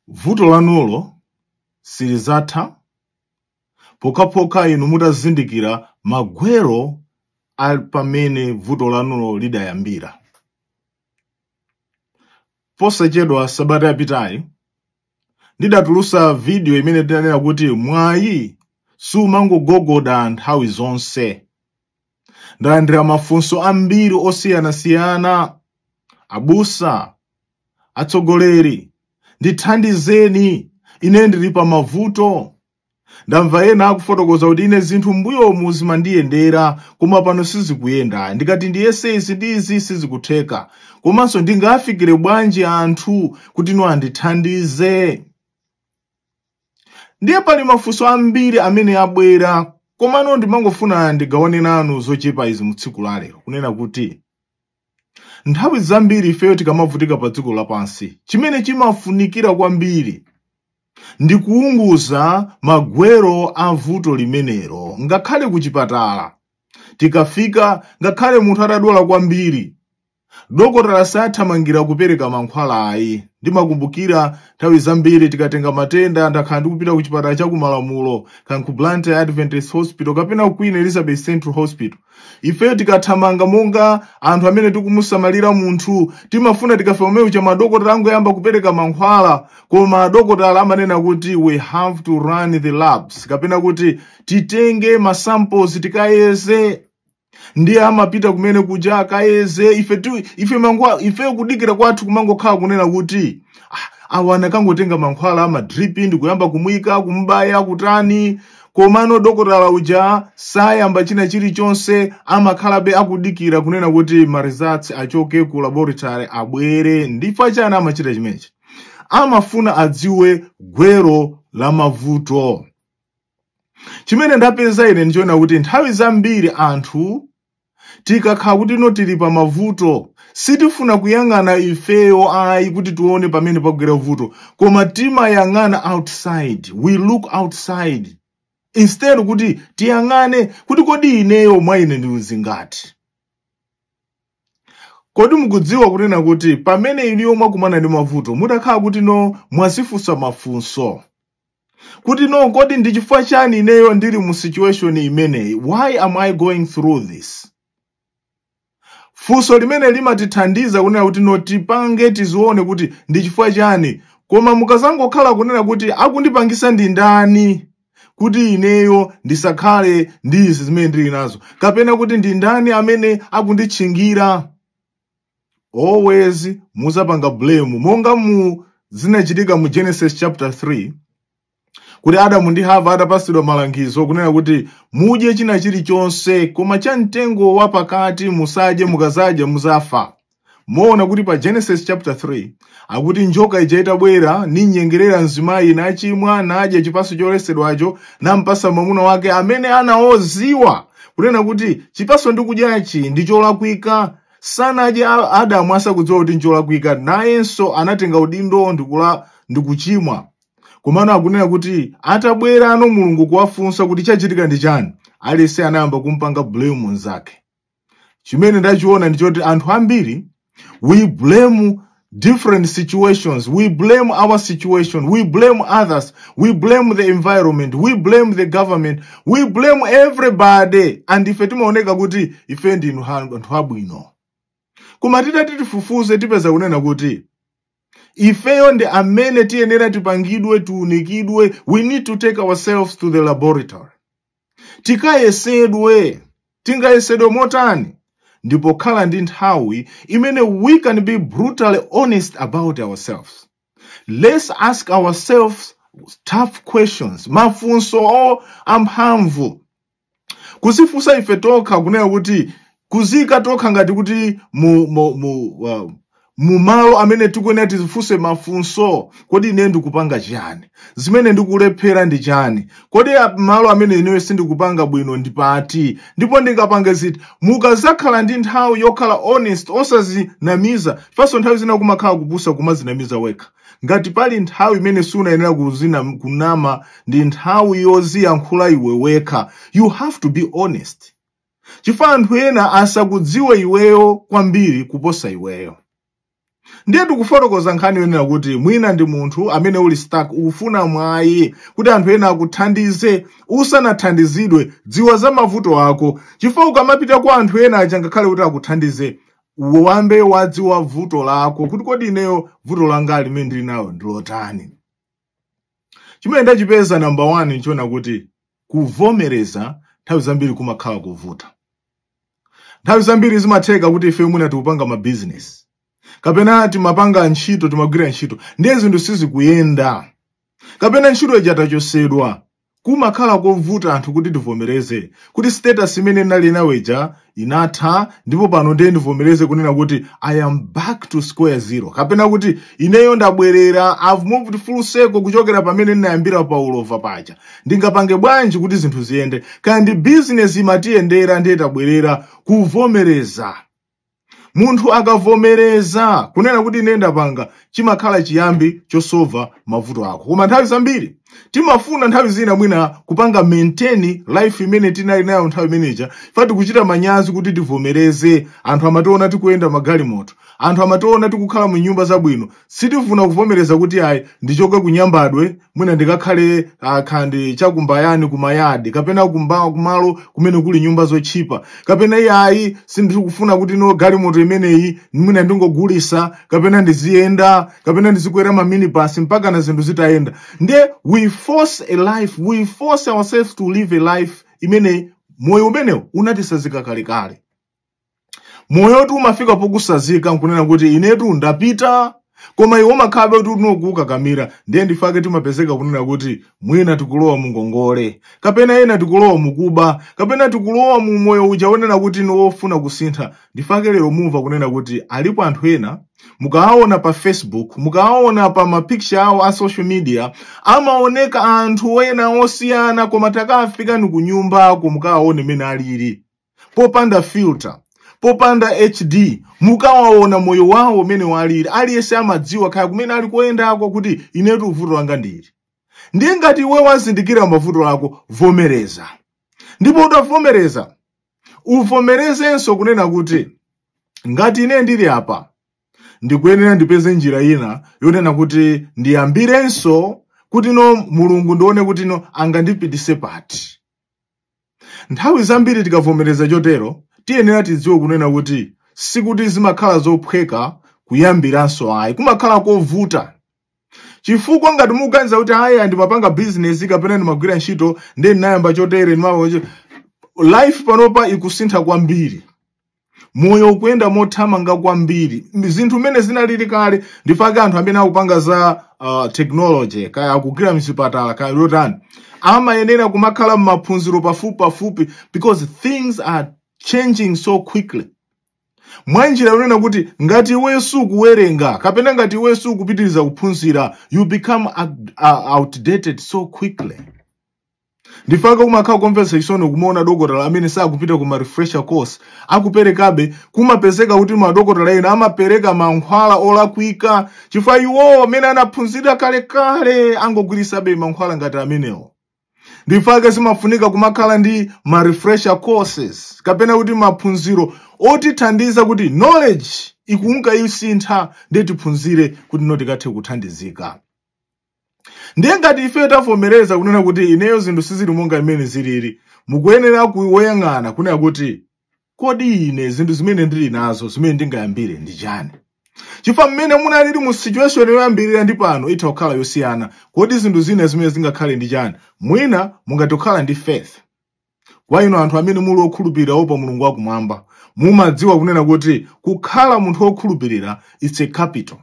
Vuto lanulo silizatha pokhapokha inu mutazindikira magwero a pamene vuto lanulo lidayambira. Posachedwa sabata yapitayi ndidatulutsa video imene tinanena kuti mwayi sumangogogoda nthawi zonse. Ndalandira mafunso ambiri osiyanasiyana: "Abusa, atsogoleri, ndithandizeni, ine ndili pa mavuto." Ndamva ena akufotokoza kuti, "Ine zinthu mbuyomu zimandiyendera, koma pano sizikuyenda. Ndikati ndiyese izi ndi izi, sizikutheka. Komanso ndingafikire bwanji anthu kuti no andithandize?" Ndiye pali mafunso ambiri amene abwera, komano ndimangofuna ndigawane nanu zochepa izi mu tsiku la lero, kunena kuti nthawi zambiri ifeyo tikamavutika pa dziko lapansi, chimene chimafunikira kwambiri ndi kuunguza magwero a vuto limenelo. Ngakhale kuchipatala tikafika, ngakhale munthu atadwala kwambiri, dokotala sathamangira kupereka mankhwala ayi. Ndimakumbukira nthawi zambiri tikatenga matenda, ndakhala ndikupita ku chipatala cha kumalamulo, kan ku Blantyre Adventist Hospital kapena ku Queen Elizabeth Central Hospital, ifeyo tikathamanga monga anthu amene tikumusamalira munthu, timafuna tikafika kumene cha madokotala angoyamba kupereka mankhwala. Koma adokotala amanena kuti, "We have to run the labs," kapena kuti titenge ma samples tikayeze. Ndiye amapita kumene kuja akayeze. Ife mangwa ife kudikira kwathu kumangokhala kunena kuti, "Ah, awa anakangotenga mankhwala ama drip ndikuyamba kumuyika, kumubaya, kutani." Komano dokotala uja sayamba china chilichonse, amakhalabe akudikira kunena kuti ma results achoke ku laboratory abwere. Ndifa chani amachita chimenechi? Amafuna adziwe gwero la mavuto. Chimene ndapeza ine ndichoona kuti nthawi zambiri anthu tikakhala kuti no tili pa mavuto, sitifuna kuyang'ana ifeyo ayi kuti tione pamene pagwera vuto, koma timayang'ana outside. We look outside instead kuti tiyang'ane kuti, kodi ineyo mwa ine ndi zingati? Kodi mukudziwa kunena kuti pamene iniyo mwakumana ndi mavuto, mutakhala kuti no mwazifunsa mafunso kuti no, kodi ndi chifukwa chani ineyo ndili mu situation imeneyi? Why am I going through this? Funso limene limatithandiza kunena kuti no tipange tizione kuti ndi chifukwa chani. Koma mukazangokhala kunena kuti, akundipangisa ndi ndani kuti ineyo ndisakhale ndi izi zimene ndili nazo, kapena kuti ndi ndani amene akunditchingira, always muzapanga blame, monga mu zinachitika mu Genesis chapter 3, kuti Adamu ndi Hava atapasidwa malangizo kunena kuti, "Mudye china chilichonse, koma cha mtengo wapakati musadye, mukazadya muzafa." Muona kuti pa Genesis chapter 3 akuti njoka ija itabwera ninyengerera mzimayi, nachimwa, nadya chipaso cholesedwacho, nampasa mwamuna wake amene anaoziwa kunena kuti chipaso ndikudyachi ndi cholakwika. Sanadye Adamu asakudziwa kuti ncholakwika, nayenso anatenga udindo ndikuchimwa. Komano akunena kuti atabwera ano Mulungu kuwafunsa kuti chachitika ndi chani, aliyense anayamba kumpanga blame munzake. Chimene ndachiona ndichoti anthu ambiri, we blame different situations, we blame our situation, we blame others, we blame the environment, we blame the government, we blame everybody, and ife timaoneka kuti ife ndinu anthu abwino. Koma titati tifufuze, tipeza kunena kuti ifeyo ndi amene tiyenera tipangidwe, tiunikidwe. We need to take ourselves to the laboratory, tikayesedwe. Tingayesedwe motani? Ndipo khala ndi nthawi imene we can be brutally honest about ourselves. Let's ask ourselves tough questions, mafunso o amphamvu, kuzifunsa ife tokha, kunena kuti kuzika tokha ngati kuti mu malo amene tikuyenera tizifunse mafunso: kodi ine ndikupanga chiyani? Zimene ndikulephera ndi chani? Kodi malo amene ineyo sindikupanga bwino ndi pati, ndipo ndingapange ziti? Mukazakhala ndi nthawi yokhala honest, osazinamiza faso. Nthawi zina kumakhala kupusa kumazinamiza wekha. Ngati pali nthawi imene sunayenera kunama, ndi nthawi yoziyankhula iwe wekha. You have to be honest, chifukwa anthu ena asakudziwe iweyo kwambiri kuposa iweyo. Ndiye tikufotokoza nkhani yonena kuti mwina ndi munthu amene uli stuck, ukufuna mwayi kuti anthu ena akuthandize. Usanathandizidwe, dziwa za mavuto ako, chifukwa ukamapita kwa anthu ena aja, ngakhale kuti akuthandize, uyambe wadziwa vuto lako kuti kodi ineyo vuto langa limene ndili nayo ndilotani? Chimene ndachipeza number one nchiona kuti kuvomereza nthawi zambiri kumakhala kuvuta. Nthawi zambiri zimatheka kuti ife mwina tikupanga mabizinesi kapena timapanga ntchito, timagwira ntchito, ndiye zinthu sizikuyenda kapena ntchito ija tachosedwa. Kumakhala kovuta anthu kuti tivomereze kuti status imene ndinali nayo ija inatha, ndipo pano ndiye ndivomereze kunena kuti I am back to square zero, kapena kuti ineyo ndabwerera, I've moved full circle kuchokera pamene ndinayambira pa ulova paja. Ndingapange bwanji kuti zinthu ziyende? Kaya ndi business imatiyendera, ndiye tabwerera. Kuvomereza, munthu akavomereza kunena kuti ine ndapanga, chimakhala chiyambi chosolva mavuto ako. Koma nthawi zambiri timafuna nthawi zina mwina kupanga maintain life imene tinali nayo nthawi imeneja, fati kuchita manyazi kuti tivomereze. Anthu amationa tikuyenda magalimoto, anthu amationa tikukhala mu nyumba zabwino. Sitifuna kuvomereza kuti ayi, ndichoke kunyambadwe, mwina ndikakhale khandi chakumbayani kumayadi kapena kumalo kumene kuli nyumba zotchipa, kapena iyayi, sindikufuna kuti no galimoto imeneyi, mwina ndingogulisa kapena ndiziyenda kapena ndizikwera ma minibus mpaka na zinthu zitayenda. Ndiye we force a life, we force ourselves to live a life imene moyo umenewu unatisazika kalekale. Moyotu umafika pokusazika nkunena kuti inetu ndapita, koma iwe umakhalabe kuti unokukakamira. Ndiye ndifake timapezeka kunena kuti mwina tikulowa mu ngongole kapena ena tikulowa mukuba kapena tikulowa mu moyo uja wonena kuti ni wofuna kusintha. Ndifake lero mumva kunena kuti alipo anthu ena, mukawaona pa Facebook, mukawaona pa mapicture awo a social media, amaoneka anthu ena osiyana, koma takafikani ku nyumbako mukawaone mene alili, popanda filter, popanda HD, mukawaona moyo wawo umene walili. Aliyense amadziwa kaya kumene ali kuyendako kuti inetu vuto langa ndili. Ndiye ngati iwe wazindikira mavuto ako, vomereza. Ndipo utavomereza, uvomerezenso kunena kuti ngati ine ndili apa, ndikuyenera ndipeze njira ina yonena kuti ndiyambirenso, kuti no Mulungu ndione kuti no angandipitise pati. Nthawi zambiri tikavomereza chotero, tiyenera tidziwe kunena kuti sikuti zimakhala zophweka kuyambiranso ayi, kumakhala kovuta, chifukwa ngati mukuganiza kuti aya, ndimapanga bizinesi kapena ndimagwira ntchito, ndiye ndinayamba chotere, ndimapanga chotere, life panopa ikusintha kwambiri, moyo ukuyenda mothamanga kwambiri, zinthu mmene zinalili kale. Ndifake anthu amene akupanga za technology, kaya akugwira mzipatala, kaya lotani, amayenera kumakhala m'maphunziro pafupi pafupi because things are changing so quickly, mwanjira yonena kuti ngati iwe sukuwerenga kapena ngati iwe sukupitiriza kuphunzira, you become outdated so quickly. Ndifake kumakhala kumvetsa chisoni kumaona dokotala amene sakupita kuma refresher course akuperekabe. Kumapezeka kuti madokotala ena amapereka mankhwala olakwika chifukwa iwowo amene anaphunzira kalekale angogwirisabe mankhwala ngati amenewo. Ndifake zimafunika kumakhala ndi ma refresher courses kapena kuti maphunziro otithandiza kuti knowledge ikunka isintha, ndiye tiphunzire kuti no tikathe kuthandizika. Ndiye ngati ife tavomereza kunena kuti ineyo zinthu sizili monga imene zilili, mukuyenera kuyang'ana kunena kuti kodi ine zinthu zimene ndili nazo zimene ndingayambire ndi chani? Chifukwa mmene munalili mu situation yoyambirira ndi pano itha kukhala yosiyana. Kodi zinthu zina zimene zingakhale ndi chani? Mwina mungathe kukhala ndi faith. Kwa inu anthu amene muli okhulupirira, opa Mulungu wakumwamba, mumadziwa kunena kuti kukhala munthu wokhulupirira, it's a capital,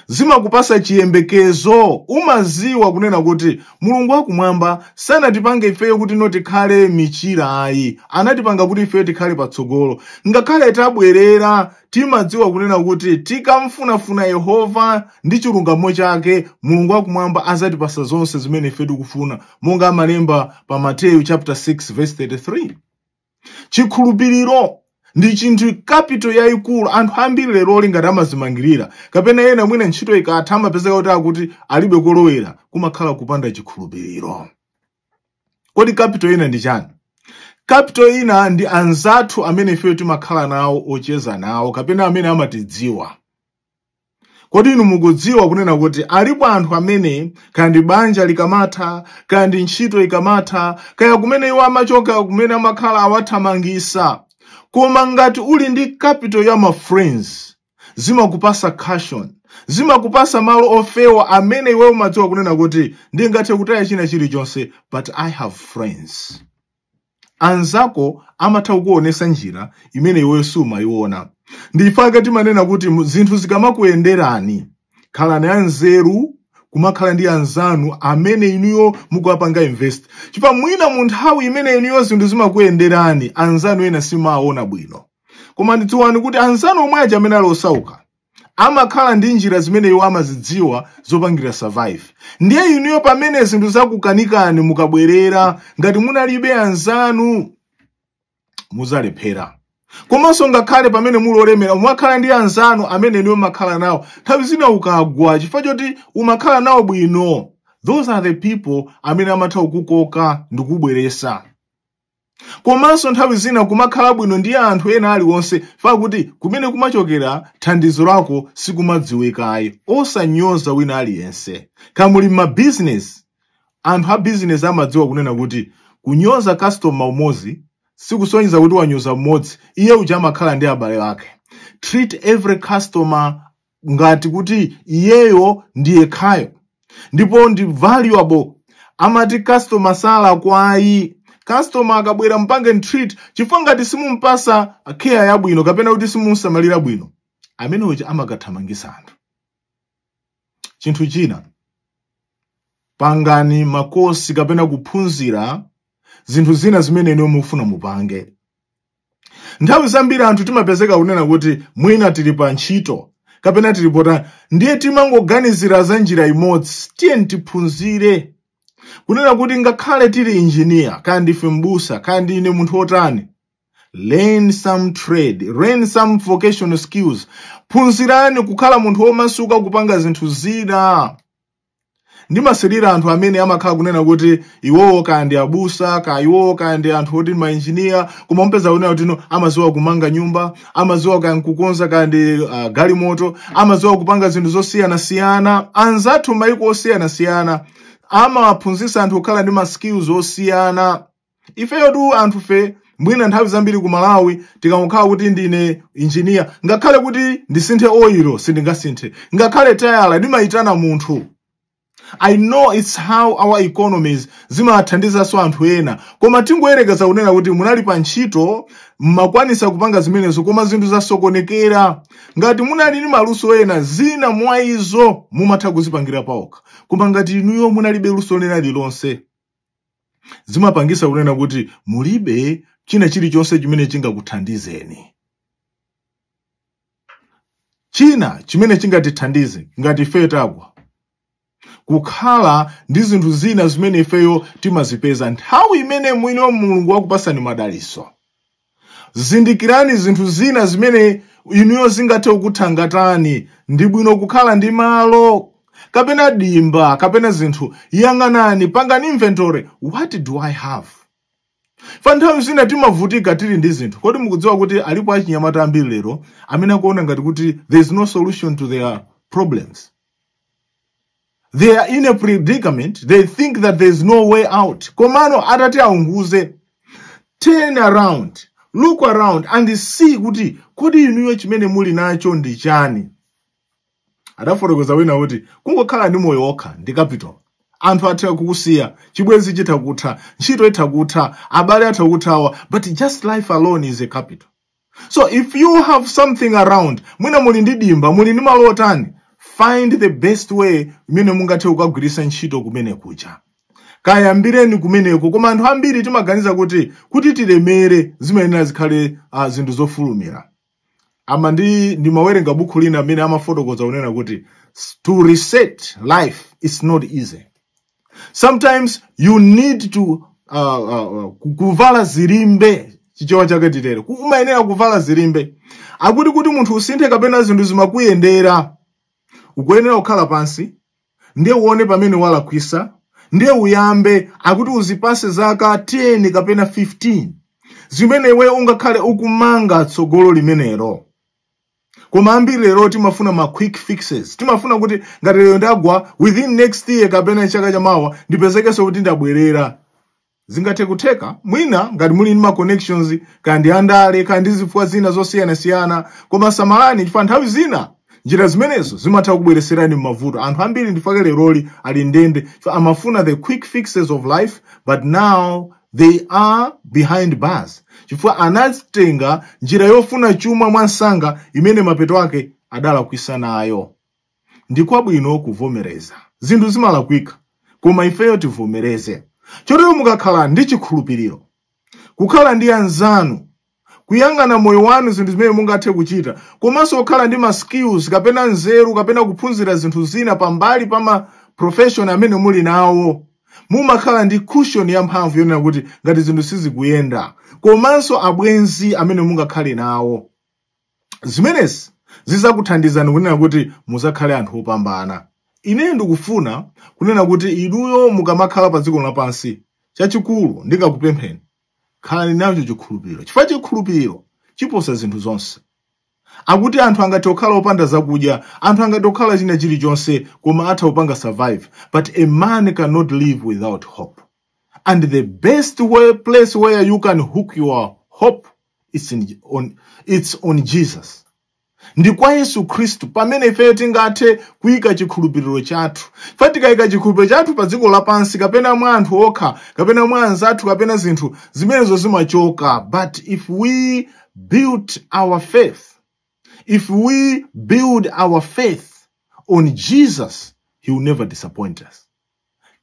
zimakupasa chiyembekezo. Umaziwa kunena kuti Mulungu wakumwamba sanatipange ifeyo kuti no tikhale michira ayi, anatipanga kuti ifeyo tikhale patsogolo. Ngakhale tabwerera, timadziwa kunena kuti tikamfunafuna Yehova ndi chilungamo chake, Mulungu wakumwamba azatipasa zonse zimene ife tikufuna, monga amalemba pa Mateyu chapter 6 verse 33. Chikhulupiriro ndi chinthu, capital yayikulu. Anthu ambiri lero ngati amazimangirira kapena ena mwina ntchito ikatha amapezeka kuti akuti alibe kolowera, kumakhala kupanda chikhulupiriro. Kodi capital ina ndi chani? Capital ina ndi anzathu amene ifeyo timakhala nawo, ocheza nawo kapena amene amatidziwa. Kodi inu mukudziwa kunena kuti alipo anthu amene kandi banja likamatha, kandi ntchito ikamatha, kaya kumene iwo amachoka, kumene amakhala awathamangisa, koma ngati uli ndi capital ya ma friends, zimakupasa cushion, zimakupasa malo ofewa amene iwe umadziwa kunena kuti ndingathe kutaya china chilichonse, but I have friends. Anzako amatha kukuonesa njira imene iweyo sumayiona. Ndifake timanena kuti zinthu zikamakuyenderani, khalani anzeru kumakhala ndi anzanu amene inuyo mukuwapanga invest, chifukwa mwina mu nthawi imene inuyo zinthu zimakuyenderani, anzanu ena simaona bwino. Koma ndidziwani kuti anzanu omwe aja amene ali osauka amakhala ndi njira zimene iwo amazidziwa zopangira survive. Ndiye inuyo pamene zinthu zakukanikani, mukabwerera, ngati munalibe anzanu, muzalephera. Komanso ngakhale pamene muli olemera, mumakhala ndi anzanu amene inuyo mumakhala nawo, nthawi zina ukagwa, chifukwa choti umakhala nawo bwino, those are the people amene amatha kukukoka ndi kukubweresa. Komanso nthawi zina kumakhala bwino ndi anthu ena aliwonse, fakuti kumene kumachokera thandizo lako sikumadziwikayi. Osanyoza wina aliyense. Kamuli m'mabizinesi, anthu a bizinesi amadziwa kunena kuti kunyoza customer umodzi sikusonyeza kuti wanyoza mmodzi, iye uja amakhala ndi abale ake. Treat every customer ngati kuti iyeyo ndiye khayo ndipo ndi valuable. Amati customer sala kwayi. Customer akabwera, mpange treat, chifukwa ngati simumpasa care yabwino kapena kuti simunsamalira bwino, amene uja amakathamangisa anthu. Chinthu china, pangani makosi kapena kuphunzira zinthu zina zimene inu mufuna mupange. Nthawi zambiri anthu timapezeka kunena kuti mwina tili pa ntchito kapena tili potani, ndiye timangoganizira za njira imodzi. Tiye tiphunzire kunena kuti ngakhale tili engineer, kaya ndife mbusa, kaya ndine munthu wotani, learn some trade, learn some vocational skills. Phunzirani kukhala munthu womasuka kupanga zinthu zina. Ndimasilira anthu amene amakhala kunena kuti iwowo kaya ndi abusa, kaya iwowo kaya ndi anthu oti mainjiniya, koma mupeza kunena kuti no, amaziwa kumanga nyumba, amaziwa kaya nkukonza kaya ndi galimoto, amaziwa kupanga zinthu zosiyanasiyana. Anzathu maiko osiyanasiyana amaphunzitsa anthu kukhala ndi ma skills osiyana. Ifeyo tu anthu fe mwina nthawi zambiri ku Malawi tikamukhala kuti ndine engineer, ngakhale kuti ndisinthe oil sindingasinthe, ngakhale tayala ndimayitana munthu. I know it's how our economies zimathandizanso anthu ena, koma tingoyerekeza kunena kuti munali pa ntchito, mmakwanisa kupanga zimenezo, koma zinthu zasokonekera. Ngati munali ndi maluso ena, zina mwa izo mumatha kuzipangira pawokha. Koma ngati inuyo munalibe luso lina lilonse, zimapangisa kunena kuti mulibe china chilichonse chimene chingakuthandizeni. China chimene chingatithandize ngati ifeyo tagwa, kukhala ndi zinthu zina zimene ifeyo timazipeza nthawi imene mwini wa Mulungu wakupasani madaliso. Zindikirani zinthu zina zimene inuyo zingathe kukuthangatani. Ndi bwino kukhala ndi malo kapena dimba kapena zinthu. Yang'anani, pangani inventory: what do I have? Fa nthawi zina timavutika tili ndi zinthu. Kodi mukudziwa kuti alipo achinyamata ambiri lero amene akuona ngati kuti there is no solution to their problems? They are in a predicament, they think that there is no way out. Komano atati aunguze, turn around, look around and see kuti kodi inuyo chimene muli nacho ndi chani. Adafotokoza wina kuti kungokhala ndi moyo wokha ndi capital. Anthu atha kukusiya, chibwenzi chitha kutha, ntchito itha kutha, abale atha kuthawa, but just life alone is a capital. So if you have something around, mwina muli ndi dimba, muli ndi malo otani, find the best way imene mungathe kukagwiritsa ntchito kumene kuja, kayambireni kumeneko. Koma anthu ambiri timaganiza kuti tilemere zimayenera zikhale zinthu zofulumira. Ama ndi ndimawerenga buku lina amene amafotokoza kunena kuti to reset life is not easy. Sometimes you need to kuvala zilimbe, Chichewa chake titere, umayenera kuvala zilimbe. Akuti kuti munthu usinthe kapena zinthu zimakuyendera, ukuyenera kukhala pansi ndiye uone pamene walakwisa, ndiye uyambe. Akuti uzipase zaka 10 kapena 15 zimene iwe ungakhale ukumanga tsogolo limenelo. Koma ambiri lero timafuna ma quick fixes. Timafuna kuti ngati lero ndagwa, within next year kapena chaka chamawa ndipezekenso kuti ndabwerera. Zingathe kutheka mwina ngati muli ndi ma connections, kandi andale, kandi zifukwa zina zosiyanasiyana, koma samalani, chifukwa nthawi zina njira zimenezo zimatha kubwereserani m'mavuto. Anthu ambiri ndifake leroli ali ndende chifukwa amafuna the quick fixes of life, but now they are behind bars chifukwa anatenga njira yofuna chuma mwansanga imene mapeto ake adalakwisa nayo. Ndi kwabwino kuvomereza zinthu zimalakwika, koma ifeyo tivomereze. Chotero mukakhala ndi chikhulupiriro, kukhala ndi anzanu, kuyang'ana moyo wanu, zinthu zimene mungathe kuchita, komanso kukhala ndi ma skills kapena nzeru kapena kuphunzira zinthu zina pambali pa ma profession amene muli nawo, mumakhala ndi cushion yamphamvu yonena kuti ngati zinthu sizikuyenda, komanso abwenzi amene mungakhale nawo, zimenezi zizakuthandizani kunena kuti muzakhale anthu opambana. Ine ndikufuna kunena kuti inuyo mukamakhala pa dziko lapansi, chachikulu ndingakupempheni, khalani nacho chikhulupiriro, chifukwa chikhulupiriro chiposa zinthu zonse. Akuti anthu angathe kukhala opanda zakudya, anthu angathe kukhala china chilichonse, koma atha kupanga survive, but a man cannot live without hope. And the best place where you can hook your hope is it's on Jesus. Ndi kwa Yesu Khristu pamene ifeyo tingathe kuyika chikhulupiriro chathu. Fa tikayika chikhulupiriro chathu pa dziko lapansi kapena mwa anthu okha kapena mwa anzathu kapena zinthu zimenezo, zimachoka. But if we build our faith on Jesus, he will never disappoint us.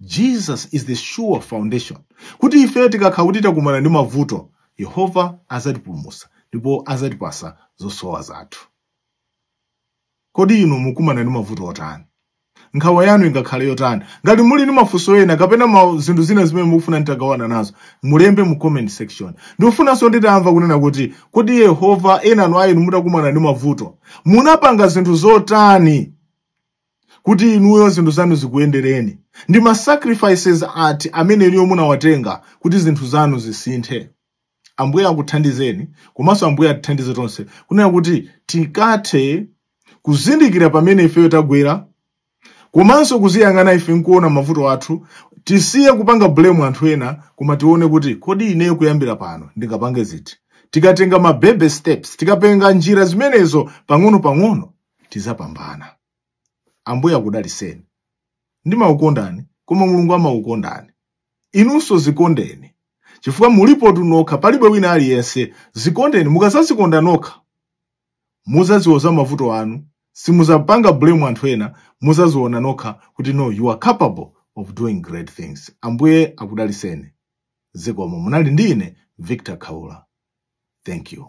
Jesus is the sure foundation kuti ife tikakhala kuti takumana ndi mavuto, Yehova azatipulumutsa ndipo azatipasa zosowa zathu. Kodi inu mukumana ndi mavuto otani? Nkhawa yanu ingakhale yotani? Ngati muli ndi mafunso ena kapena zinthu zina zimene mukufuna nditagawana nazo, mulembe mu comment section. Ndikufunanso nditamva kunena kuti kodi Yehova, enanu a inu mutakumana ndi mavuto, munapanga zinthu zotani kuti inuyo zinthu zanu zikuyendereni? Ndi ma sacrifices ati amene inuyo munawatenga kuti zinthu zanu zisinthe? Ambuye akuthandizeni, komanso Ambuye atithandize tonse kunena kuti tikathe kuzindikira pamene ifeyo tagwera, komanso kuziyang'ana ife nkuona mavuto athu. Tisiye kupanga blame anthu ena, koma tione kuti kodi ineyo kuyambira pano ndingapange ziti? Tikatenga ma baby steps, tikapenga njira zimenezo pang'ono-pang'ono, tizapambana. Ambuye akudaliseni. Ndimakukondani, koma Mulungu amakukondani. Inunso zikondeni, chifukwa mulipo nokha, palibe wina aliyense. Zikondeni. Mukazazikonda nokha, muzaziwa za mavuto anu, simuzapanga blame anthu ena. Muzaziona nokha kuti no, you are capable of doing great things. Ambuye akudaliseni. Zikomo. Munali ndi ine, Victor Khaula. Thank you.